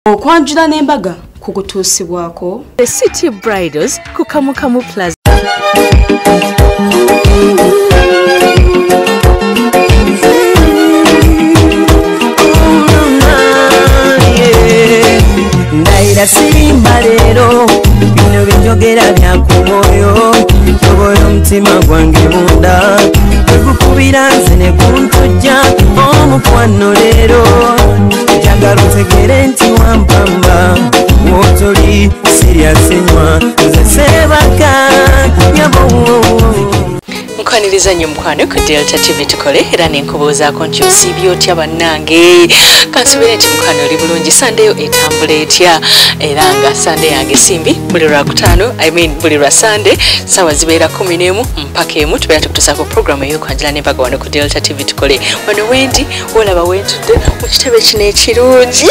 Okwanjula n'embaga kukutuusibwako The City Bridals ku Kamukamu Plaza. Ndayira sirimba leero, bino byenjogera bya ku mwoyo, tobola omutima gwange munda, tegukubira nze ne guntujja omukwano leero. Njagala otegere nti wampamba, w'otoli sirya sinywa, nze seebaka nyabo. Nkwaniriza nnyo mukwano ku Delta TV tukole era nenkubuuzaako nti osiibye otya bannange. Kansuubire nti mukwano oli bulungi, Sande yo etambula etya, era nga Sande yange simbi buli lwakutaano, I mean buli lwa Sande ssaawa zibeera 11 mpaka 1 tubeera tukutuusaako programu ey'okwanjula n'embaga wano ku Delta TV tukole. Wano wendi wolaba wentudde mu kitebe kino ekirungi.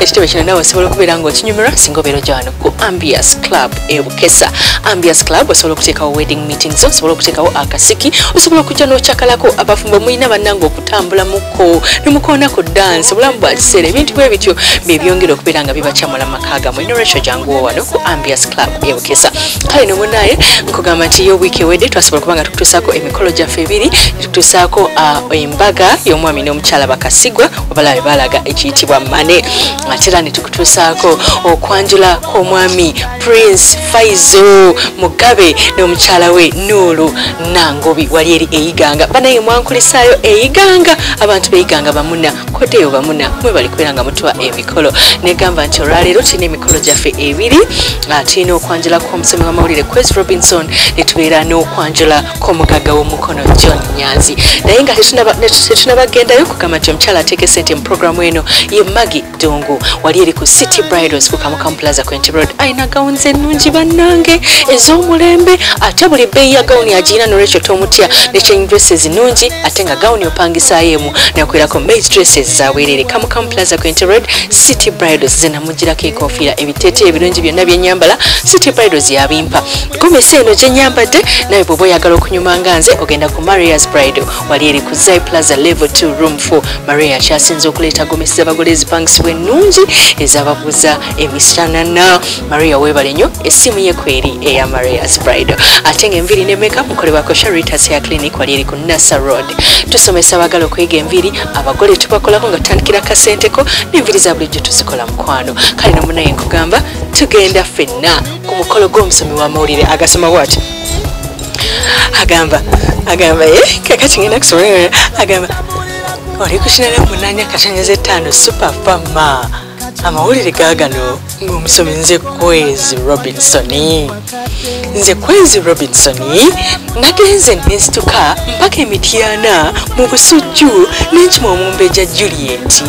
Ekitebe kino nawe osobola okubeera ng'okinyumirwa singa obeera ojja wano ku Ambiance Club e Bukesa. Ambiance Club osobola okuteekawo wedding meetings, osobola okuteekawo akasiki, osobola okujja n'okyakalako abafumbo mulina bannange okutambulamuko ne mukoonako dance, obulamu bwa kiseera, ebintu bwe bityo bye byongera okubeera nga bibakyamula mu maka gammwe. Nolwekyo janguwo wano ku Ambiance Club e Bukesa. Kale no munnaye nkugamba nti yo wiiki ewedde twasobola okuba nga tukutuusaako emikolo gyaffe ebiri, tukutuusaako embaga y'omwami n'omukyala Bakasigwa wabala balaga ekiyitibwa mane, ate era ne tukutuusaako okwanjula kw'omwami Prince Faizo Mugabe n'omukyala we Nuru Nangobi wali eri Eiganga. Banaye mwankulisaayo Eiganga, abantu b'Eiganga bamuna kodeyo bamuna mwe bali kubeera nga mutuwa emikolo. Negamba nti olwaleero tulina emikolo gyaffe ebiri, tulina okwanjula kw'omusomi w'amawulire Kwezi Robinson ne tubeera n'okwanjula kw'omugagga w'omukono John Nyanzi. Naye nga tetunabagendayo kugamba nti omukyala ateeka essente mu programu eno ye Maggie Dungu wali eri ku City Bridals ku Kamukamu Plaza ku Entebbe Road. Alina gawuni ennungi bannange ez'omulembe, ate buli bbeeyi ya gawuni agirina, nolwekyo tomutya. Ne chain dresses nnungi ate nga gawuni opangisaayo emu nakubeerako maid dresses zabwerere. Kamukamu Plaza ku Entebbe Road, City Bridals zenamugirako enkofiira, ebiteeteeyi ebirungi byonna bye nnyambala City Bridals yabimpa. Gomesi eno gye nnyambadde nawe bw'oba oyagala okunyuma nga nze ogenda ku Maria's Bridal wali eri ku Zai Plaza level 2 room 4. Maria akyasinze okuleeta gomesi z'abagole ezipangisibwa ennungi ezababuza emisanana. Maria weebale nnyo, essimu ye kweri eya Maria's Bridal. Ate ng'enviiri ne makeup mukolebwako Sharitas Hair Clinic wali eri ku Nasa Road. Tusomesa abagala okuyiga enviiri, abagole tubakolako nga tutandikira kasenteko n'enviiri za bulijjo tuzikola mukwano. Kale no munaye nkugamba tugenda ffenna ku mukolo gw'omusomi w'amawulire agasoma bw'ati. Agamba kakati ngenda kusoma, agamba oli ku 88.5 Super Fama. Amawulire gaagano ng'omusomi nze Kwezi Robinson. Nze Kwezi Robinson nagenze nensituka mpaka Emityana mu Busujju nenkima omumbejja Juliet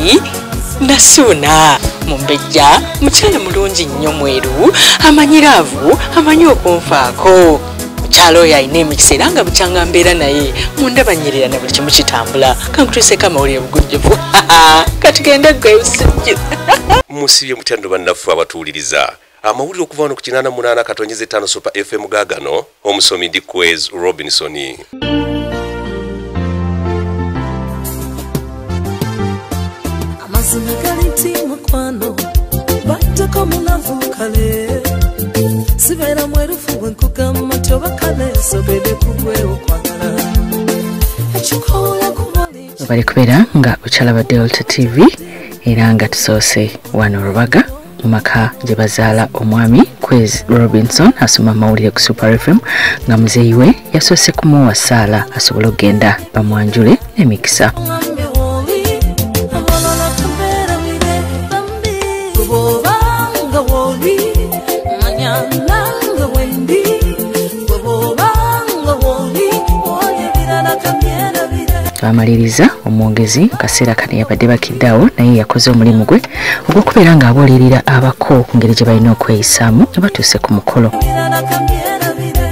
Nasuuna. Mumbejja mukyala mulungi nnyo mweru, amanyiraavu, amanyi okunfaako. Mukyala oyo alina emikisa era nga bukyanga mbeera naye munda banyirira na buli kimu kitambula. Kankutuuseeko amawulire bugujjuvu. Katugende gwe Busujju. Musibye mutya nno bannaffe abatuwuliriza amawulire okuva wano ku 88.5 Super FM gaagano, omusomi ndi Kwezi Robinson. Amazima gali nti mukwano batteko mulavu kale, sibeera mwerufu bwe nkugamba nti oba kale sobedde ku gwe okwagala ekikola kubali. Bali kubeera nga okyalaba Delta TV era nga tusoose wano Rubaga mu maka gye bazaala omwami Kwezi Robinson asoma amawulire ku Super FM, nga muzeeyi we yasoose kumuwa ssaala asobole okugenda bamwanjule n'emikisa. Ngambe woli abalala tubeerabire bambi, bw'obanga woli manya nange wendi, bw'obanga woli woli ebirala kambyerabire. Bamaliriza omwogezi mu kaseera kano yabadde bakiddeawo, naye yakoze omulimu gwe ogw'okubeera ng'abuulirira abako ku ngeri gye balina okweyisaamu nga batuuse ku mukolo. Ebirala kambyerabire.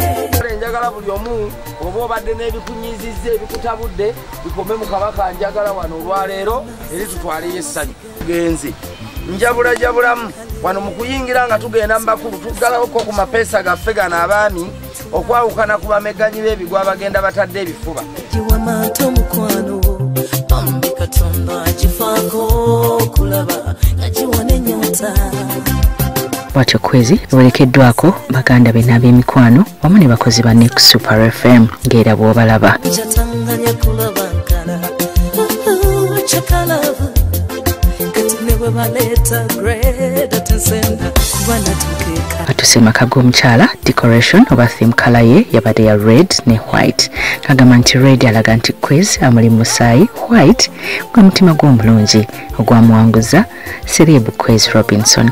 Njagala buli omu oba obadde n'ebikunyizizza ebikutabudde bikome mu Kabaka. Njagala wano olwaleero eri tutwaleyo essanyu. Genze njabulajabulamu wano mu kuyingira nga tugenda mu bakulu, tuggalawoko ku mapeesa gaffe gano abaami okwawukana ku bameganyi b'ebigwa abagenda batadde ebifuba. Giwamata omukwano bambi Katonda agifaako. Bwatyo Kwezi bawerekeddwako baganda be n'ab'emikwano wamu ne bakozi ba Nick Super FM ng'era bw'obalaba. Atuse maka g'omukyala decoration oba theme color ye yabadde ya red ne white. Kagamba nti red alaga nti Kwezi amuli musaayi, white gwe mutima gw'omulungi ogwamuwanguza Serebu Kwezi Robinson.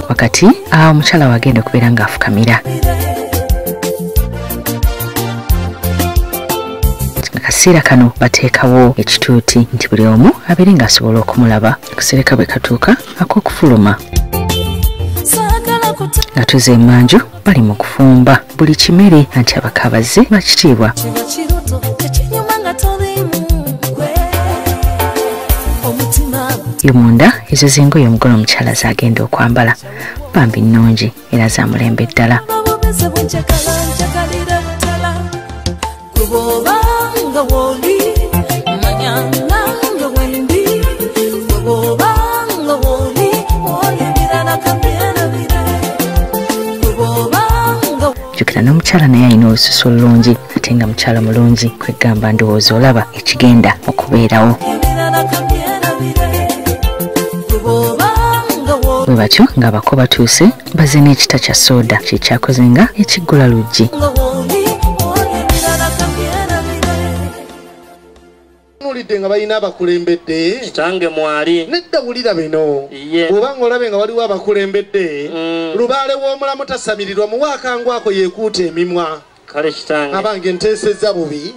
Wakati awo omukyala wagenda okubeera ng'afukamira. Akaseera kano bateekawo ekituuti nti buli omu abeere ng'asobola okumulaba. Akaseera bwe katuuka ak'okufuluma nga tuze emmanju bali mu kufumba buli kimere anti abakabaze bakitiibwa. Yo munda ezo z'engoye omugole omukyala z'agenda okwambala bambi nnungi era za mulembe ddala. Jjukira n'omukyala naye alina olususu olulungi ate nga mukyala mulungi, kwegamba ndowooza olaba ekigenda okubeerawo. Bwe batyo ng'abako batuuse bazze n'ekita kya soda kye kyakoze nga ekiggula luggi. Nga balina abakulembedde kitange mwali nedda wulira bino bw'obanga olabe nga waliwo abakulembedde lubaale w'omulamu tasamirirwa muwe akangu ako yeekuuta emimwa. Kale kitange abange nteesezza bubi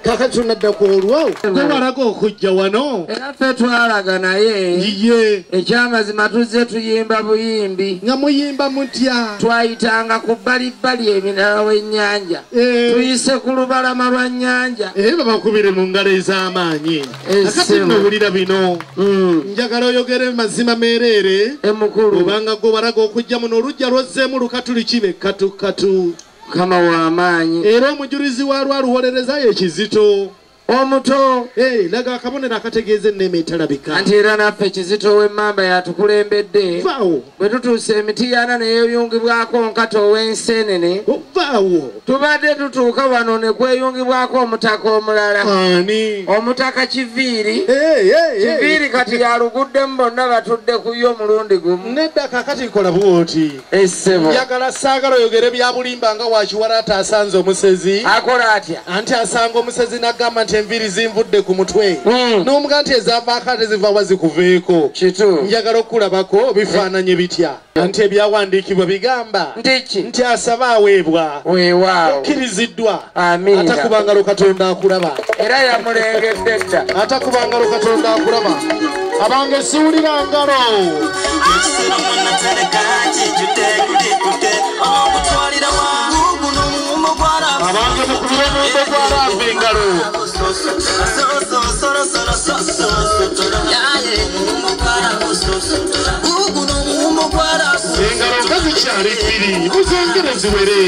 kakati tunadda ku olwo gwe walaga okujja wano era ffe twalaga naye ye ekyamazima tuzze tuyimba buyimbi. Nga muyimba mutya? Twayitanga ku bbalibbali eminala w'ennyanja, tuyise ku lubalama lwa nnyanja. Babakubire mu ngalo ez'amaanyi. Akati nno wulira bino, njagala oyogere mazima meereere emukulu obanga gwe walaga okujja muno olujja lwozzeemu lukatuli katukatu. Mukama w'amaanyi era omujulizi waalwo aluwolerezayo ekizito omuto. Laga akabonero akategeeza enneema etalabika. Anti era naffe Kizito w'emmamba yatukulembedde. Vaawo bwe tutuuse emitiyana ne yeeyungibwako nkata ow'enseenene. Vaawo tubadde tutuuka wano ne kweyungibwako omutaka omulala. Ani? Omutaka Kiviiri. Kiviiri kati yaluguddemu bonna batudde ku yo omulundi gumu. Nedda kakati nkola bw'oti. Essebo njagala saagala oyogere bya bulimba nga wakiwala asanze omusezi. Akola atya? Anti asanga omusezi n'agamba nti enviiri zinvudde ku mutwe n'omuga nti ezavaako ate ziva wa zikuveeko. Njagala okulabako bifaananye bitya. Anti ebyawandiikibwa bigamba nti asaba aweebwa. Weewaawo okkiriziddwa. Amiina. Atakubangalo Katonda akulaba. Era yamulengedde dda. Atakubangalo Katonda akulaba. Abange siwulira ngalo. Abange mukubire omuwendo gwa laavu engalo. Engalo nga zikyali bbiri muzongere ziwere.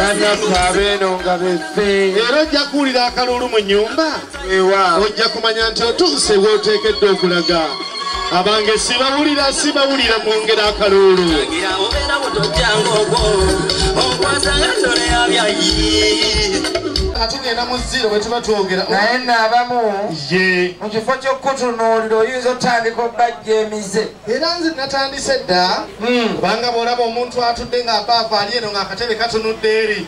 Bannaffe abeeno nga beffe. Era ojja kuwulira akalulu mu nnyumba, ojja kumanya nti otuuse w'oteekeddwa okulaga. Abange sibawulira sibawulira mwongera akalulu. Ate ngenda mu ziro bwe tuba twogera. Naye nno abamu ye mu kifo ky'okutunuulira oyinza otandika obbajja emize. Era nze natandise dda kubanga bw'olaba omuntu atudde ng'apaava ali eno ng'akatebe katunudde eri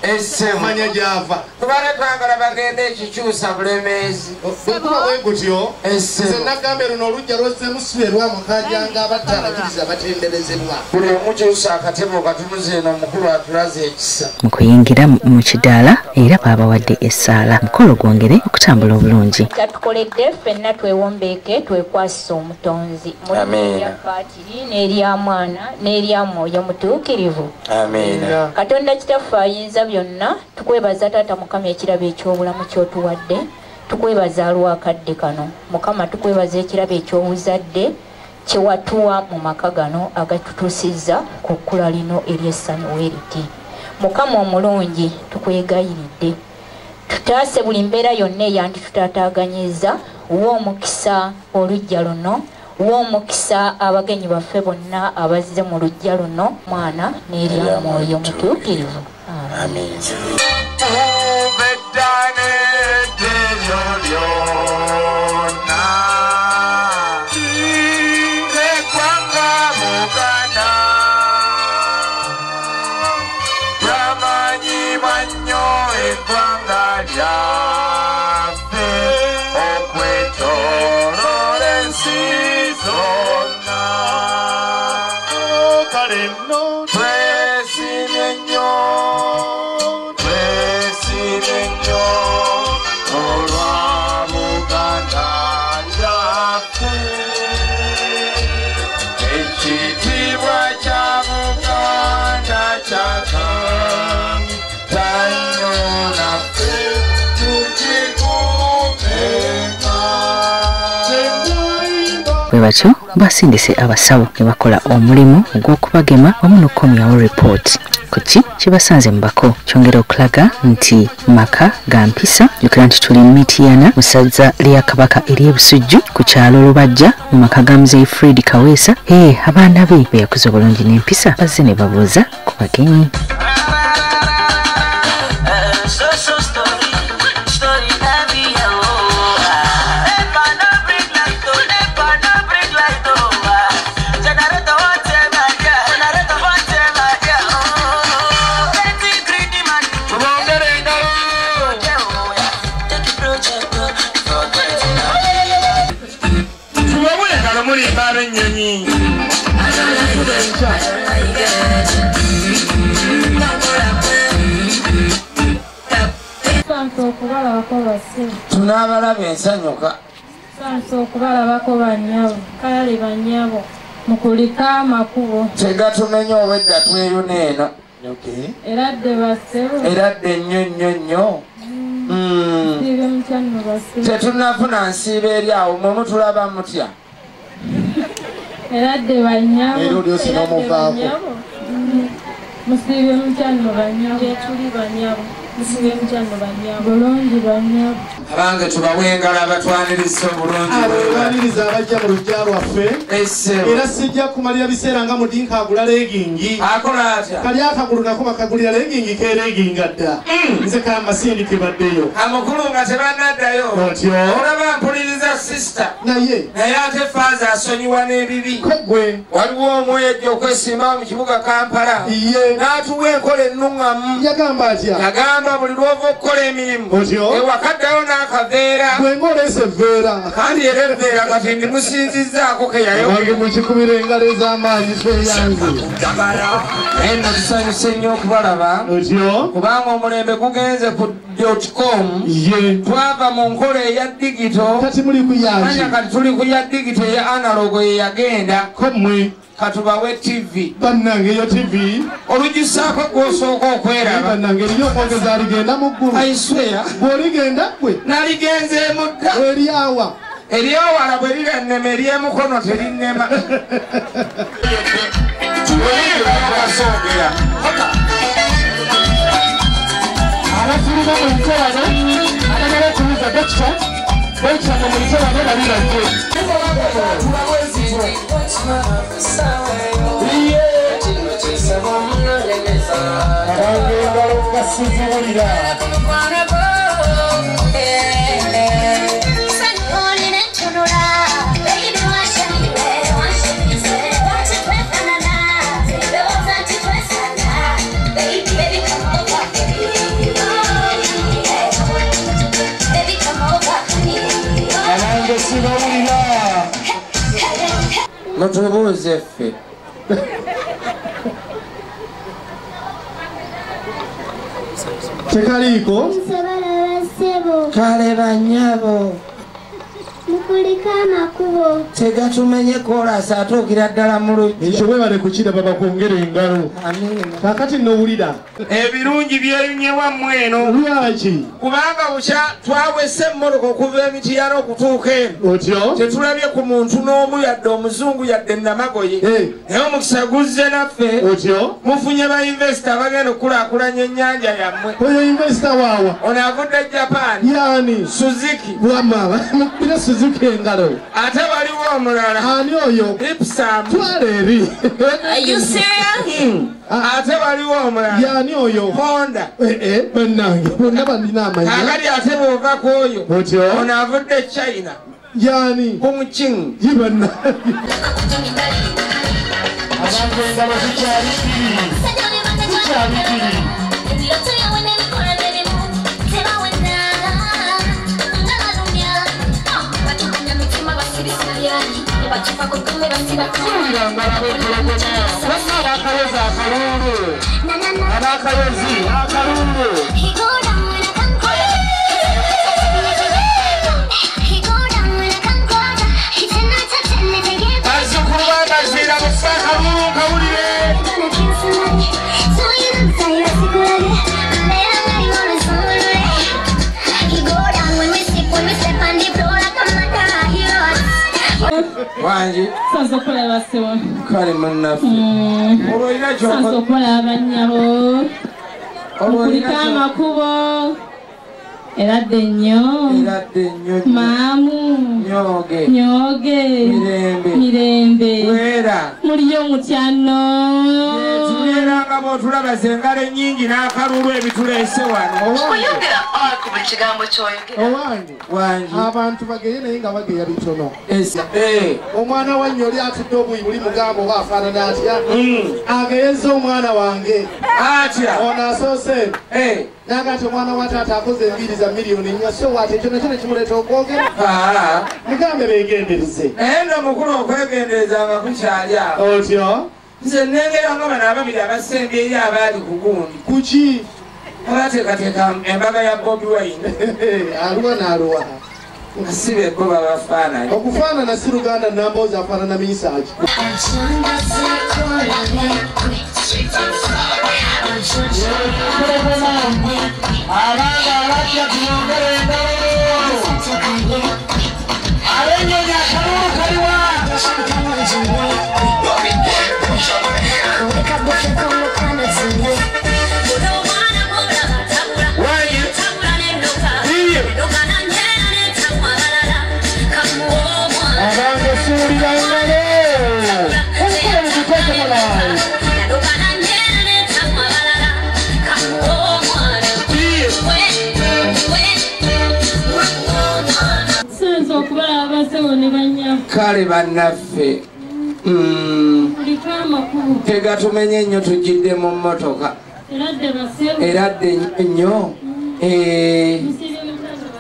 omanya gy'ava. Tubadde twagala bagende ekikyusa Bulemeezi. Bwe kuba bwe gutyo nze nagambye luno olujja lwozzeemu si lwe lwa mukajanga abattalagiriza batenderezebwa. Buli omu kyusa akatebe okatunuza eno omukulu atulaze ekisa. Mu kuyingira mu kidaala era baabawadde essaala mukolo gwongere okutambula obulungi. Kyatukoledde ffenna twewombeeke twekwasisa omutonzi. Amiina. Patiri n'erya mwana n'erya mwoyo mutuukirivu. Amiina. Katonda kitaffe ayinza byonna, tukwebaza taata Mukama ekirabo eky'obulamu ky'otuwadde, tukwebaza alwakadde kano. Mukama tukwebaza ekirabo eky'obuzadde, kyewatuwa mu maka gano agatutuusizza ku kkula lino ery'essanyu weeriti. Mukama omulungi tukwegayiridde, tutaase buli mbeera yonna eyanditutaataaganyiza, wa omukisa oluggya luno, wa omukisa abagenyi baffe bonna abazze mu luggya luno, Mwana n'erya Mwoyo Mutuukirivu. Amiina. Bwe batyo basindise abasawo ne bakola omulimu ogw'okubagema wamu n'okukomyawo ripooti ku ki kibasanze mu bako. Kyongera okulaga nti maka ga mpisa. Jjukira nti tuli Mityana mu ssaza lya Kabaka ery'Ebusujju ku kyalo Lubajja mu maka ga Muzeeyi Fred Kaweesa. Abaana be be yakuza obulungi n'empisa bazze ne babuuza ku bagenyi. Tunabalaba ensanyuka. Nsanyusa okubalabako bannyabo, kale bannyabo mukulika amakubo. Tegatumenya obwedda tweyuna eno. Era dde bassebo. Era dde nnyo nnyo nnyo. Nsiibe mutya nno bassebo. Tetunnafuna nsiiba eri awo, mmwe mutulaba mutya? Era dde bannyabo. Era olyose n'omuvaako. Musiibe mutya nno bannyabo. Gye tuli bannyabo. Musiibe mutya nno bannyabo. Bulungi bannyabo. Abange tubawe engalo abatwaniriza obulungi. Abeebaniriza abajja mu luggya lwaffe. Era sijja kumalira biseera nga mudinka agula leegingi. Akola atya? Kali akagulu nako bakagulira leegingi keereeginga dda. Nze kamasindike baddeyo. Amukulu nga tebannaddayo. Otyo. Olaba mpuliriza sisita. Naye. Naye ate faaza asonyiwa n'ebibi. Ko ggwe. Waliwo omwejjo okwesimbawo mu kibuga Kampala. Iye. N'atuwa enkola ennuŋŋamu. Yagamba atya? Yagamba buli lw'ova okukola emirimu. Otyo. Ewakaddayo n'akaveera. Gwe ng'oleese evveera. Kandi era evveera kati ndimusinzizzaako ke yayo. Abange mukikubira engalo ez'amaanyi tweyanze. Naye nno tusanyuse nnyo okubalaba. Otyo. Kubanga omulembe gugenze ku .com. Ye. Twava mu nkola eya digito. Kati muli ku yaki? Manya kati tuli ku ya digito eya analogo ye yagenda. Ko mmwe. Katubawe TV. Bannange eyo TV. Olugisaako gw'osooka okweraba. Bannange eriyo okwongeza aligenda mu ggulu. I swear. Bw'oligenda ggwe. Naligenzeemu dda. Eryawa. Eryawala bwe lirannema ery'emukono terinnema. Tuwulire Abafuluma mu nkolano abamala okubuuza dokita bayitanga mu nkolano bali bajje. Abange engalo nga siziwulira. Mutubuuze ffe. Tekaliiko? Kale bannyabo. Mukulika amakubo. Tegatumenye koolasi atuukira ddala mu lujja. Ekyo webale kukiraba bakwongere engalo. Amiina. Kaakati nowulira. Ebirungi byeyunye wammwe eno. Lwaki? Kubanga bukya twawese emmotoka okuva emitiyana okutuuka eno. Otyo? Tetulabye ku muntu n'omu yadde omuzungu yadde namagoye. Naye omukisa guzze naffe. Otyo? Mufunye ba investor abagenda okukulaakulanya ennyanja yammwe. Oyo investor waawa? Ono avudde Japan. Yaani? Suzuki. Wamma, mukubire Suzuki engalo. Ate waliwo omulala. Ani oyo? Ipsam. Twala eri. Are you serious? Ate waliwo omulala. Yaani oyo? Honda. Bannange, bonna balina amanya. Kaakati ate bw'ova ku oyo. Otyo? Ono avudde China. Yaani? Hongqing. Ye bannange. Abantu engalo zikyali bbiri. Zikyali bbiri. Wangi. Sanze okulaba ssebo. Kale munnaffe. Olwo olina ky'okola. Sanze okulaba nnyabo. Mukulike amakubo. Eradde nnyo. Eradde nnyo. Maamu. Nyoge. Nyoge. Mirembe. Mirembe. Wera. Muliyo mutya nno. Tubeera nga bw'otulaba engalo ennyingi n'akalulu ebituleese wano. Oyogera ku buli kigambo ky'oyogera. Owange. Wangi. Abantu bageye naye nga bageya bitono. Omwana wa nnyoli atudde obuyi buli mugamba oba afaanana atya? Ageyezza omwana wange. Atya? Ono asoose. Naga nti omwana wa taata akoze enviiri za miliyoni 4 so waati ekyo nakyo ne kimuleeta okwogera. Mugambe beegendereze. Naye nno mukulu okwegendereza nga kukyali awo. Otyo? Nze nnengera nga bano ababiri abasembyeyo abaali ku gundi. Kuki? Abateekateeka embaga ya Bobi Wine. Aluwa n'aluwa. Nga si be bo babafaananye. Okufaanana si Luganda Nambooze afaanana Misaaki. Abanga abajja tubongere engalo. Ab'ennyonyi akalulu kaliwa. Abange suulira engalo. Omukola mugiteeke mulaayi. Sanze okubalaba bassebo ne bannyabo. Kale bannaffe. Mukulike amakubo. Tegatumenye nnyo tujjidde mu mmotoka. Eradde bassebo. Eradde nnyo.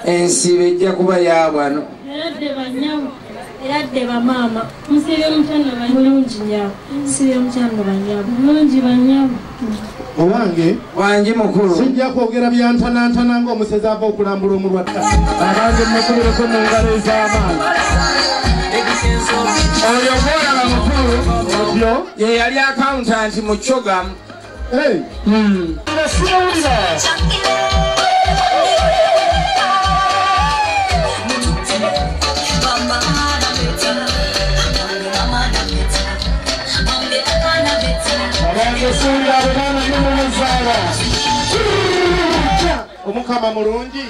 Ensibo ejja kuba ya wano. Eradde bannyabo. Eradde bamaama. Musiibye mutya nno bannyabo. Bulungi nnyabo. Musiibye mutya nno bannyabo. Bulungi bannyabo. Owange. Wangi mukulu. Sijja kwogera bya ntanantana ng'omusezi ava okulambula omulwadde. Abange mukubireko mu ngalo ez'amaanyi. Oyo gw'olaba mukulu. Otyo? Ye yali accountant mu Chogamu. Siwulira. Abange suulira abo baana nnyo mumuzaala. Omukama mulungi.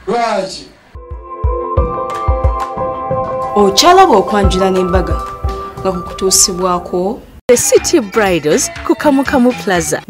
Lwaki? Okyalaba okwanjula n'embaga nga kukutuusibwako The City Bridals ku Kamukamu Plaza.